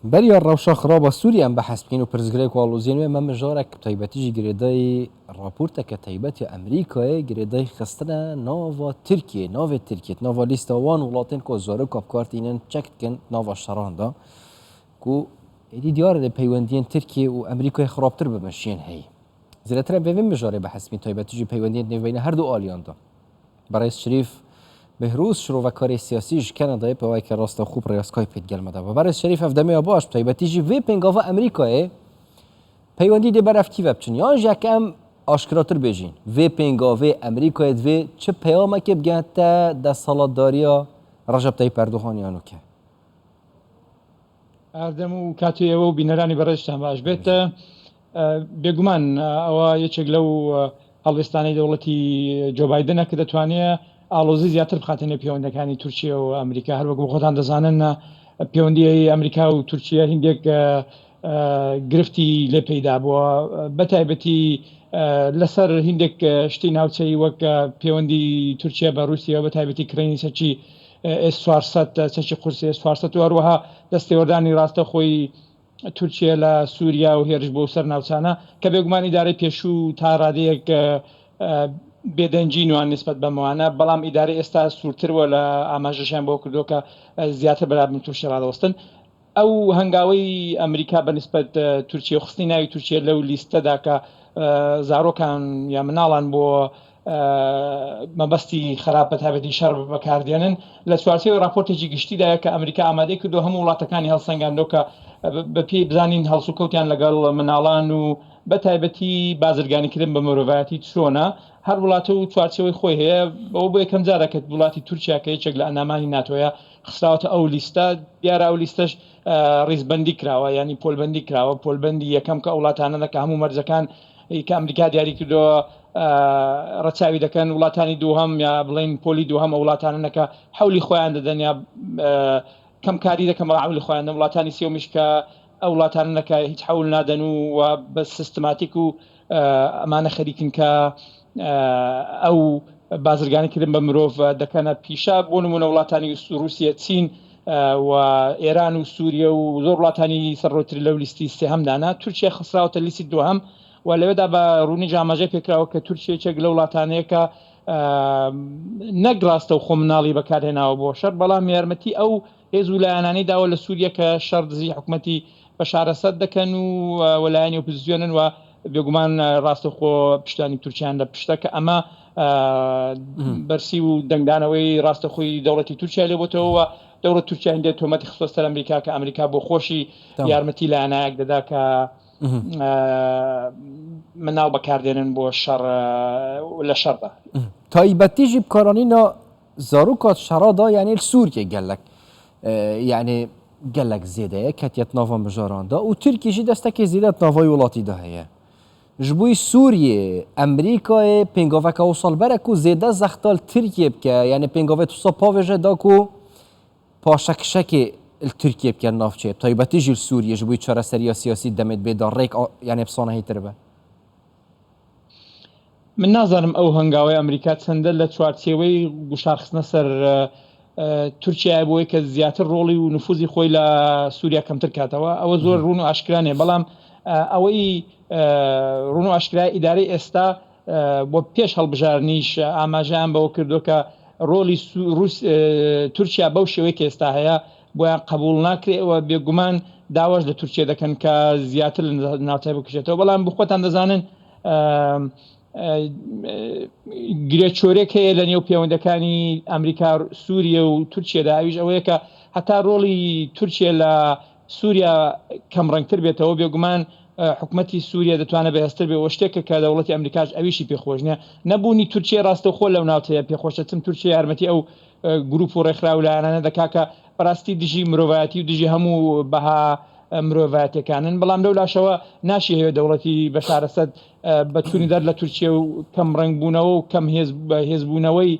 Beriya rewşa xirab a Sûriyê em behs bikin û pirsgirêk û aloziyên wê, me mijarek bi taybetî jî girêdayî raporteke taybet ya Amerîkayê girêdayî xistine nava Tirkiyê, navê Tirkiyê di nava lîsta wan welatên ku zaroka bi kar tînin, çek dikin di nava şeran de ku êdî diyar e dê peywendiyên Tirkiyê û Amerîkayê xirabtir bibin ji yên heyî. Zêdetir em vê vê mijarê behs bikin taybetî jî peywendiyên di nêvbeyna her du aliyan de. Birêz Şerîf Bêhrûz şirovekarê siyasî ji Kanadayê pêwayeke rastewxwe bi rêya Skypeê digel me de bû. Birêz Şerîf ev demê ya baş bi taybetî jî vê pêngava Amerîkayê peywendî dê ber ev kî ve biçin yan jî heke em aşkiratir bêjîn vê pêngavê Amerîkayê divê çi peyamekê bigihete desthilatdariya Recep Tayyip Erdogan ya nûke? Erdem û katê ewe û bîneranî بەڕێزتان باش بێت. بێگومان ئەوە یەکێک لەو هەڵوێستانەی دەوڵەتی جۆ بایدنە کە دەتوانێت ئاڵۆزی زیاتر بخاتە نێو پەیوەندەکانی تورکیا و ئەمریکا. هەروەک بۆ خۆتان دەزانن پەیوەندی ئەمریکا و تورکیا هیندێک گرفتی لێ پەیدا بووە، بە تایبەتی لەسەر هیندێک شتی ناوچەی وەک پەیوەندی تورکیا بە رووسیا، بە تایبەتی کڕینی چەکی ئێس 400، چەکی قورسی ئێس 400 و هەروەها دەستێوەردانی ڕاستەوخۆی تورکیە لە سووریا و هێرش بۆ سەر ناوچانە کە بێگومان ئیدارەی پێشوو تا ڕادەیەک بێدەنگی نوان نسبەت بەمەوانە، بەڵام ئیدارەی ئێستا سوورتر بووە لە ئاماژەشیان بۆ کردووە کە زیاتر بەرامبەر تورکیە ڕادەوەستن. ئەو هەنگاوەی ئەمریکا بە نسبەت تورکیە و خستنی ناوی تورکیە لەو لیستەدا کە زارۆکان یا مناڵان بۆ مەبەستی خراپ بە تایبەتی شەڕ بەکاردێنن لە چوارچێوەی راپۆرتێکی گشتیدایە کە ئەمریکا ئامادەی کردو هەموو وڵاتەکانی هەڵسەنگاندەوە کە بە پێی بزانین هەڵسوکەوتیان لەگەڵ مناڵان و بە تایبەتی بازرگانیکردن بە مرۆڤایەتی چۆنە. هەر وڵاتە و چوارچێوەی خۆی هەیە. ئەوە بۆ یەکەم جارە کە وڵاتی تورکیا کە یەکێک لە ئەندامانی ناتۆیە خسراوەتە ئەو لیستە. دیارە ئەو لیستەش ڕیزبەندی کراوە، یانی پۆلبەندی کراوە. پۆلبەندی یەکەم کە ئەو وڵاتانەنە کە هەموو مەرجەکان کە ئەمریکا دیاری کردووە ڕەچاوی دەکەن. وڵاتانی دووهەم یا بڵێین پۆلی دووهەم ئەو وڵاتانەنە کە حەولی خۆیان دەدەن یا کەمکاری دەکەن بەڵام حەولی خۆیان دەن. وڵاتانی سێومیش کە ئەو وڵاتانەنە کە هیچ حەول نادەن و بە سیستماتیک و ئەمانە خەریکن کە ئەو بازرگانی کردن بە مرۆڤ دەکەنە پیشە. بۆ نمونە وڵاتانی رووسیە، چین و ئێران و سووریە و زۆر وڵاتانی سەرڕۆتر لەو لیستی سێهەمدانە. تورکیا خسراوەتە لیستی دووهەم و لەوێدا بە ڕوونی ئاماژەی پێکراوە کە تورکیا یەکێک لەو وڵاتانەیە کە نەک ڕاستەوخۆ مناڵی بەکارهێناوە بۆ شەڕ، بەڵام یارمەتی ئەو هێز و لایەنانەی داوە لە سووریە کە شەڕ دژی حکومەتی بەشار ئەسەد دەکەن و لایەنی ئۆپۆزیسیۆنن و بێگومان ڕاستەوخۆ پشتیوانی تورکیان لە پشتە کە ئەمە بەرسی و دەنگدانەوەی ڕاستەخۆی دەوڵەتی تورکیا لێ بۆتەوە و دەوڵەت تورکیا هەندێک تۆمەتی خستووە سەر ئەمریکا کە ئەمریکا بۆ خۆشی یارمەتی لایەنایەک دەدا کە مناڵ بەکاردێنن بۆ شەڕ لە شەڕدا. تایبەتی ژی بکارانینا زاروکات شەڕا دا یعنی سوورکێ گەلەک یعنی گەلەک زێدەیە کەتیەت ناڤا مژاران دا و تورکیە ژی دەستەکێ زێدە ناڤای وڵاتی دا هەیە ji bo Sûriyê Amerîkayê pêngaveke wisa li ber e ku zêde zexta li Tirkiyê bike yanî pêngavê wisa pavêje da ku paşekişekê li Tirkiyê bike li navçeyê bi taybetî jî li Sûriyê ji bo çareseriya siyasî demê dibê da rêk yanî bi sanehîtir be. من نازانم ئەو هەنگاوەی ئەمریکا چەندە لە چوارچێوەی گوشارخستنە سەر تورکیایە بۆی کە زیاتر ڕۆڵی و نفوزی خۆی لە سووریا کەمتر کاتەوە، ئەوە زۆر ڕوون و ئاشکرا نیە، بەڵام ئەوەی ڕوون و ئاشکرای ئیدارەی ئێستا بۆ پێش هەڵبژاردنیش ئاماژەیان بەوە کردووە کە ڕۆڵی تورکیا بەو شێوەی کە ئێستا هەیە بۆیان قبوڵ ناکرێ و بێگومان داواش لە تورکیا دەکەن کە زیاتر لە ناوچە بکشێتەوە، بەڵام بخۆتان دەزانن گرێچۆرێک هەیە لە نێو پەیوەندەکانی ئەمریکا سووریە و تورکیەدا، ئەویش ئەوەیە کە هەتا ڕۆڵی تورکیە لە سووریا کەم ڕەنگتر بێتەوە بێگومان حکومەتی سووریە دەتوانێت بەهێزتر بێ و شتێکە کە دەوڵەتی ئەمریکاش ئەویشی پێخۆش نییە. نەبوونی تورکیە ڕاستەوخۆ لەو ناوچەیە پێخۆشە، چون تورکیە یارمەتی ئەو گروپ و ڕێکخراو و لایەنانە دەکا کە بەڕاستی دژی مرۆڤایەتی و دژی هەموو بەها مرۆڤایەتیەکانن، بەڵام لەو لاشەوە ناشیهەوێت دەوڵەتی بەشار ئەسەد بە چوونی دەر لە تورکیە و کەم ڕەنگ بوونەوە و کەم هێز هێزبوونەوەی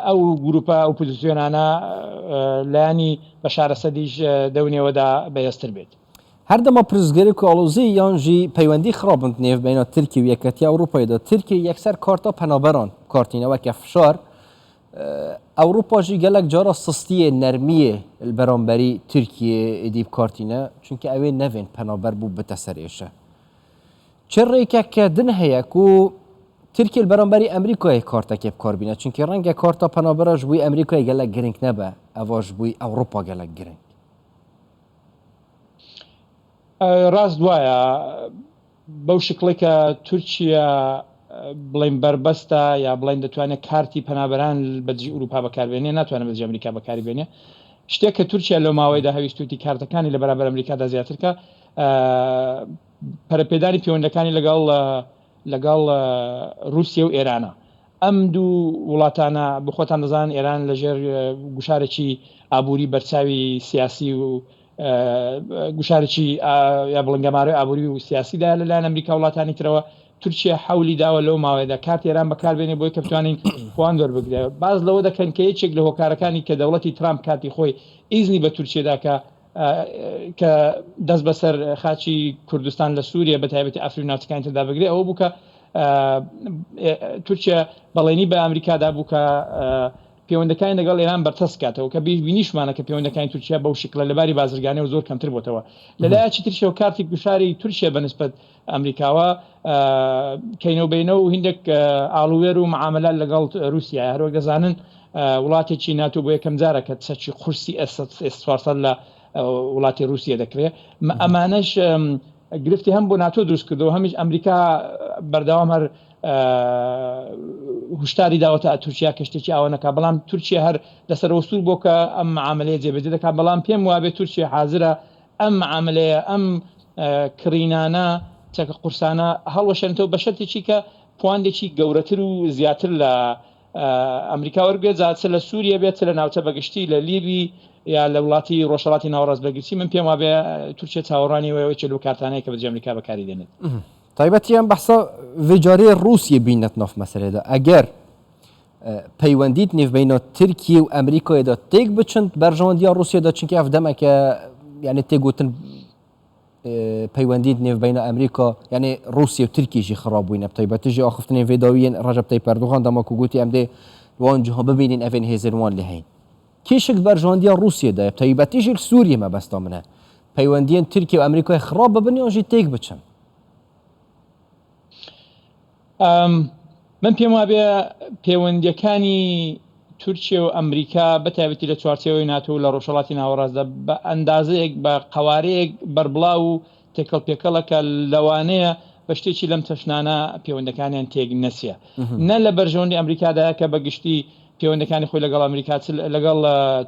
ئەو گروپە ئۆپۆزیسیۆنانە لایەنی بەشار ئەسەدیش دەو نێوەدا بەهێزتر بێت. هەردەما پرسگرێک و ئاڵۆزی یان ژی پەیوەندی خرابن نێڤ بەینا ترکیە و یەکەتیە ئەوروپایێ دا ترکیە یەکسەر کارتا پەنابەران بکارتینە وەکە فشار. Ewropa jî gelek cara sistiyê, nermiyê li beramberî Tirkiyê êdî bi kar tîne, çunke ew ê nevên penaber bû bite ser êşe. Çi rêkeke din heye ku Tirkiye li beramberî Amerîkayê kartekê bi kar bîne, çunke renge karta penabera ji bo Amerîkayê gelek giring nebe, eva ji bo Ewropa gelek giring. Rast وایە بەو شکڵی کە تورکیا بڵین بەربەستە یا بڵین دەتوانێت کارتی پەنابەران بەدژی ئوروپا بەکاربێنێ ناتوانێت بەدژی ئەمریکا بەکاری بێنێ شتێک کە تورکیا لەو ماوەیەدا هەویستوتی کارتەکانی لە بەرامبەر ئەمریکادا زیاتر کە پەرەپێدانی پەیوەندەکانی لەگەڵ لەگەڵ رووسیا و ئێرانە ئەم دوو وڵاتانە بخۆتان دەزانن ئێران لەژێر گوشارێکی ئابووری بەرچاوی سیاسی و گوشارێکی یا بڵێن گەمارۆی ئابووری و سیاسیدا لەلایەن ئەمریکا وڵاتانی ترەوە تورکیا حەولی داوە لەو ماوەیەدا کارتی ئێران بەکاربێنێ بۆی کە بتوانین خۆیان دەربگرێ باز لەوە دەکەن کە یەکێک لە هۆکارەکانی کە دەوڵەتی ترامپ کاتی خۆی ئیزنی بە تورکیەدا کە کە دەست بەسەر خاچی کوردستان لە سووریە بە تایبەتی ئەفرین ناوچەکانی تردا بگرێ ئەوە بوو کە تورکیا بەڵێنی بە ئەمریکادا بوو کە پێوەندەکانی لەگەڵ ئێران بەرتەسک کاتەوە کە بینیشمانە کە پێوەندەکانی تورکیا بەو شکڵە لە باری بازرگانیەوە زۆر کەمتر بۆتەوە. لە لایەکی تریشەوە کارتی گوشاری تورکیا بە نسبەت ئەمریکاوە کەینەوبەینە و هیندێک ئاڵووێر و معاملات لەگەڵ رووسیا هەروەک دەزانن وڵاتێکی ناتۆ بۆ یەکەم جارە کە چەکی قورسی ئێس 400 لە وڵاتی رووسیە دەکرێت ئەمانەش گرفتی هەم بۆ ناتۆ دروست کردەوە هەمیش ئەمریکا بەردەوام هەر هوشداری داوەتە تورکیا کە شتێکی ئاوا نەکا بەڵام تورکیا هەر لەسەرەوە سوور بۆ کە ئەم معاملەیە جێبەجێ دەکات بەڵام پێم وابێ تورکیا حازرە ئەم معاملەیە ئەم کڕینانە چەکە قورسانە هەڵوەشێنێتەوە بە شەرتێکی کە پواندێکی گەورەتر و زیاتر لە ئەمریکا وەربگرێت جا چ لە سووریە بێت چ لە ناوچە بەگشتی لە لیبی یا لە وڵاتی ڕۆژهەڵاتی ناوەڕاست بەگشتی من پێم وابێ تورکیا چاوەڕوانی وەیە چ لەو کارتانەیە کە بەدژی ئەمریکا بەکاری دێنێت. تایبەتی ئەم بەحسە ڤێ جارێ ڕووسیە بینەت ناف مەسەلەێدا ئەگەر پەیوەندیت نێڤبەینا ترکیە و ئەمریکایەدا تێک بچن بەرژەوەندیا ڕووسیەدا چونکە ئەف دەمەکە یعنی تێگوتن پەیوەندیت نێڤبەینا ئەمریکا یعنی ڕووسیە و ترکیە ژی خراب بووینە تایبەتی ژی ئاخفتنێ ڤێ داویێن ڕەجەب تەیب ئەردوغان دەما کو گوتی ئەم دێ وان جیها ببینین ئەڤێن هێزێن وان لێ هەین کێشک بەرژەوەندیا ڕووسیەدایە تایبەتی ژی سووریە مەبەستا منە پەیوەندیێن ترکیە و ئەمریکای خراب ببن یان ژی تێک بچن؟ من پێم وابێ پەیوەندیەکانی تورکیە و ئەمریکا بە تایبەتی لە چوارچێوەی ناتۆ و لە ڕۆژهەڵاتی ناوەڕاستدا بە ئەندازەیەک بە قەوارەیەک بەربڵاو و تێکەڵ پێکەڵە کە لەوانەیە بە شتێکی لەم چەشنانە پەیوەندەکانیان تێک نەچێ نە لە بەرژەوەندی ئەمریکادایە کە بە گشتی پەیوەندەکانی خۆی لەگەڵ ئەمریکا چ لەگەڵ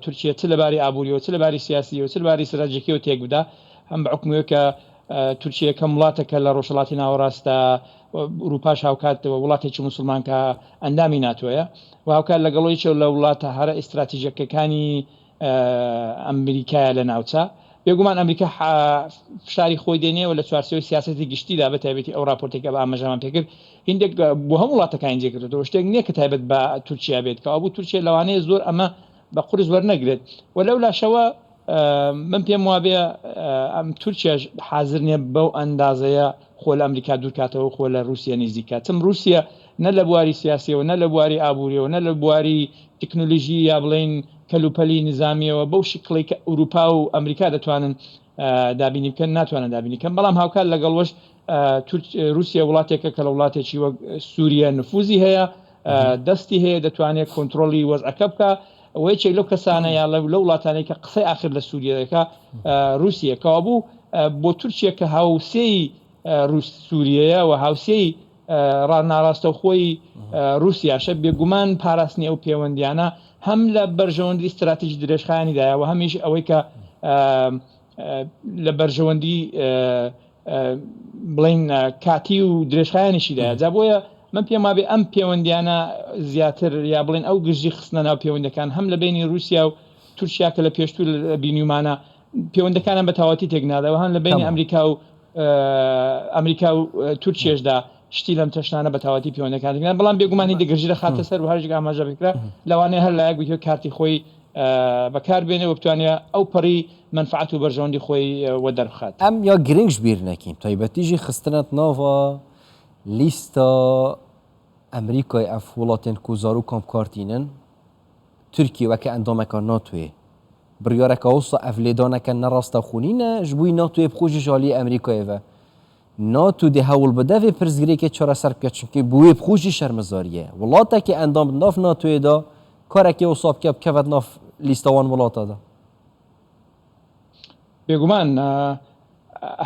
تورکیە چ لە باری ئابووریەوە چ لە باری سیاسیەوە چ لە باری ستراتژیکیەوە تێک بدا هەم بە حوکمی کە تورکیە یەکەم وڵاتە کە لە ڕۆژهەڵاتی ناوەڕاستدا ئورووپاش هاوکات وڵاتێکی موسڵمان کە ئەندامی ناتۆیە و هاوکات لەگەڵ یەکێک لە وڵاتە هەرە ئیستراتیژەکەکانی ئەمریکایە لە ناوچە. بێگومان ئەمریکا فشاری خۆی دێنێ و لە چوارچێوەی سیاسەتی گشتیدا بە تایبەتی ئەو ڕاپۆرتێک کە بە ئاماژەمان پێکرد هیندێک بۆ هەموو وڵاتەکانی جێ کردێتەوە شتێک نییە کە تایبەت بە تورکیا بێت کە ئەبوو تورکیا لەوانەیە زۆر ئەمە بە قورس وەرنەگرێت و لەو لاشەوە من پێم وابێ ئەم تورکیاش حاضر نییە بەو ئەندازەیە خۆ لە ئەمریکا دوورکاتەوە خۆ لە رووسیا نزیکات چم رووسیا نە لە بواری سیاسیەوە نە لە بواری ئابووریەوە نە لە بواری تەکنۆلژی یا بڵێین کەلوپەلی نزامیەوە بەو شکڵی کە ئەوروپا و ئەمریکا دەتوانن دابینی بکەن ناتوانن دابینی کەن بەڵام هاوکات لەگەڵوەش رووسیا وڵاتێکە کە لە وڵاتێکی وەک سووریا نفوزی هەیە دەستی هەیە دەتوانێت کۆنتترۆلی وەزعەکە بکە و یەکێک لەو کەسانە یا لەو وڵاتانەی کە قسەی ئاخر لە سووریە دەکا رووسیە کەوابوو بۆ تورکیە کە هاوسێی رووس سووریەیە و هاوسێی ناڕاستەوخۆی رووسیاشە بێگومان پاراستنی ئەو پەیوەندیانە هەم لە بەرژەوەندی ستراتیژی درێژخایەنیدایە و هەمیش ئەوەی کە لە بەرژەوەندی بڵین کاتی و درێژخایەنیشیدایە جا بۆیە من پێم وابێ ئەم پەیوەندیانە زیاتر یا بڵێن ئەو گرژی خستنە ناو پەیوەندەکان هەم لە بینی رووسیا و تورکیا کە لە پێشتر بینیومانە پەیوەندەکانیان بە تەواوەتی تێک نادا و هەم لە بینی ئەمریکا و ئەمریکا و تورکیەشدا شتی لەم چەشنانە بە تەواوەتی پەیوەندەکان تێک نادا بەڵام بێگومان هیندێک گرژی دەخاتە سەر و هەرجێک ئاماژە بکرا لەوانەیە هەر لایەک بتوێ کارتی خۆی بەکار بێنێ و بتوانێ ئەو پەڕی مەنفعەت و بەرژەوەندی خۆی وەدەربخات. ئەم یا گرنگش بیر نەکەین تایبەتی ژی خستنەت ناڤا لیستا ئەمریکای ئەف وڵاتێن کو زاروکان بکار تینن. Tirkiye weke endameka NATOyê. Biryareke wisa ev lêdaneke ne rastexwe nîne, ji bo NATOyê bi xwe jî ji aliyê Amerîkayê ve. NATO dê hewl bide vê pirsgirêkê çareser bike çimkî bi wê bi xwe jî şermezarî ye. Welatekî endam di nav NATOyê de karekê wisa bike bikeve di nav lîsta wan welata de. Bêguman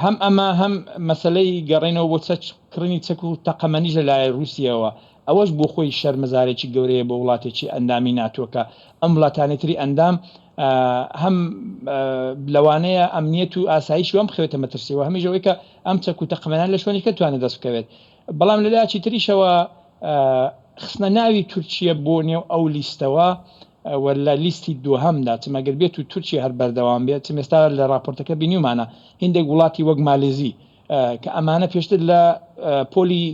hem ئەمە هەم مەسەلەی گەڕێنەوە بۆ چەک کڕینی چەک و تەقەمەنیش لە لایەن ڕووسیەوە ئەوەش بۆ خۆی شەرمەزارێکی گەورەیە بۆ وڵاتێکی ئەندامی ناتۆ کە ئەم وڵاتانی تری ئەندام هەم لەوانەیە ئەمنیەت و ئاسایشی وام بخەوێتە مەترسیەوە هەمیش ئەوەی کە ئەم چەک و تەقەمەنان لە شوێنێکە توانێت دەست بکەوێت بەڵام لە لایەکی تریشەوە خستنە ناوی تورکیە بۆ نێو ئەو لیستەوە و لە لیستی دووهەمدا چم ئەگەر بێت و تورکیە هەر بەردەوام بێت چم ئێستا لە ڕاپۆرتەکە بینیومانە هیندێک وڵاتی وەک مالێزی کە ئەمانە پێشتر لە پۆلی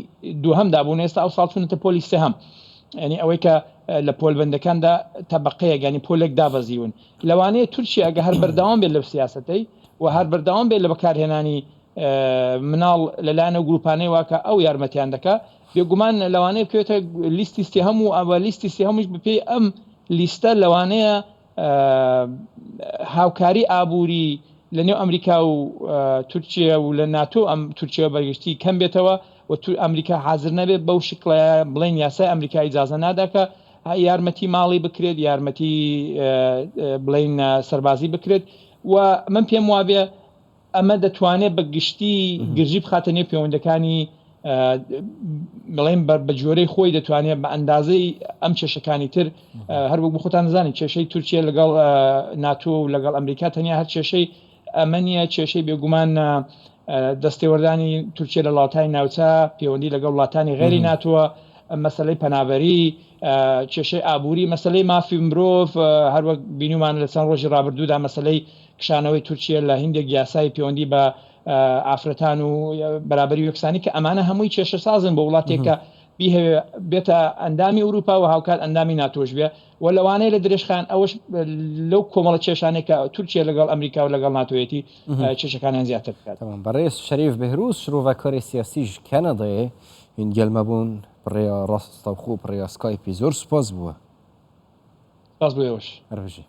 دووهەمدا بوون ئێستا ئەو ساڵ چوونەتە پۆلی سێهەم یعنی ئەوەی کە لە پۆلبەندەکاندا تەبقەیەک ینی پۆلێک دابەزیون لەوانەیە تورکیا ئەگە هەر بەردەوام بێت لەو سیاسەتەی و هەر بەردەوام بێت لە بەکارهێنانی مناڵ لەلایەن ئەو گروپانەی وا کە ئەو یارمەتیان دەکا بێگومان لەوانەیە بکەوێتە لیستی سێهەم و ئەوە لیستی سێهەمیش بەپێی ئەم لیستە لەوانەیە هاوکاری ئابووری لە نێو ئەمریکا و تورکیا و لە ناتۆ ئەم تورکیا بەگشتی کەم بێتەوە و تو ئەمریکا حاضر نەبێت بەو شکڵە بڵێن یاسای ئەمریکا ئیجازە نادا کە یارمەتی ماڵی بکرێت یارمەتی بڵین سەربازی بکرێت و من پێم وابێ ئەمە دەتوانێت بە گشتی گرژی بخاتە نێو پەیوەندەکانی بڵێن بە جۆرەی خۆی دەتوانێت بە ئەندازەی ئەم کێشەکانی تر هەر وەک خۆتان دەزانین کێشەی تورکیە لەگەڵ ناتۆ و لەگەڵ ئەمریکا تەنیا هەر کێشەی ئەمە نییە کێشەی بێگومان دەستێوەردانی تورکیە لە وڵاتانی ناوچە پەیوەندی لەگەڵ وڵاتانی غەیری ناتووە مەسلەی پەنابەری کێشەی ئابووری مەسلەی مافی مرۆڤ هەروەک بینیمان لە چەند ڕۆژی ڕابردوودا مەسلەی کشانەوەی تورکیە لە هیندێک یاسای پێوەندی بە ئافرەتان و بەرابەری و یەکسانی کە ئەمانە هەمووی کێشەسازن بۆ وڵاتێک کە بیهەوێ بێتە ئەندامی ئەوروپا و هاوکات ئەندامی ناتۆش بێ و لەوانەیە لە درێژخایەن ئەوەش لەو کۆمەڵە کێشانەی کە تورکیە لەگەڵ ئەمریکا و لەگەڵ ناتۆیەتی کێشەکانیان زیاتر بکات. تەمام بەڕێز شەریف بێهروز شرۆڤەکاری سیاسی ژ کەنەدایێ هین گەل مە بوون پڕێیا ڕاستەوخۆ پڕێیا سکایپی زۆر سوپاس بووە. سپاس بۆ ئێوەش. هەر بژی.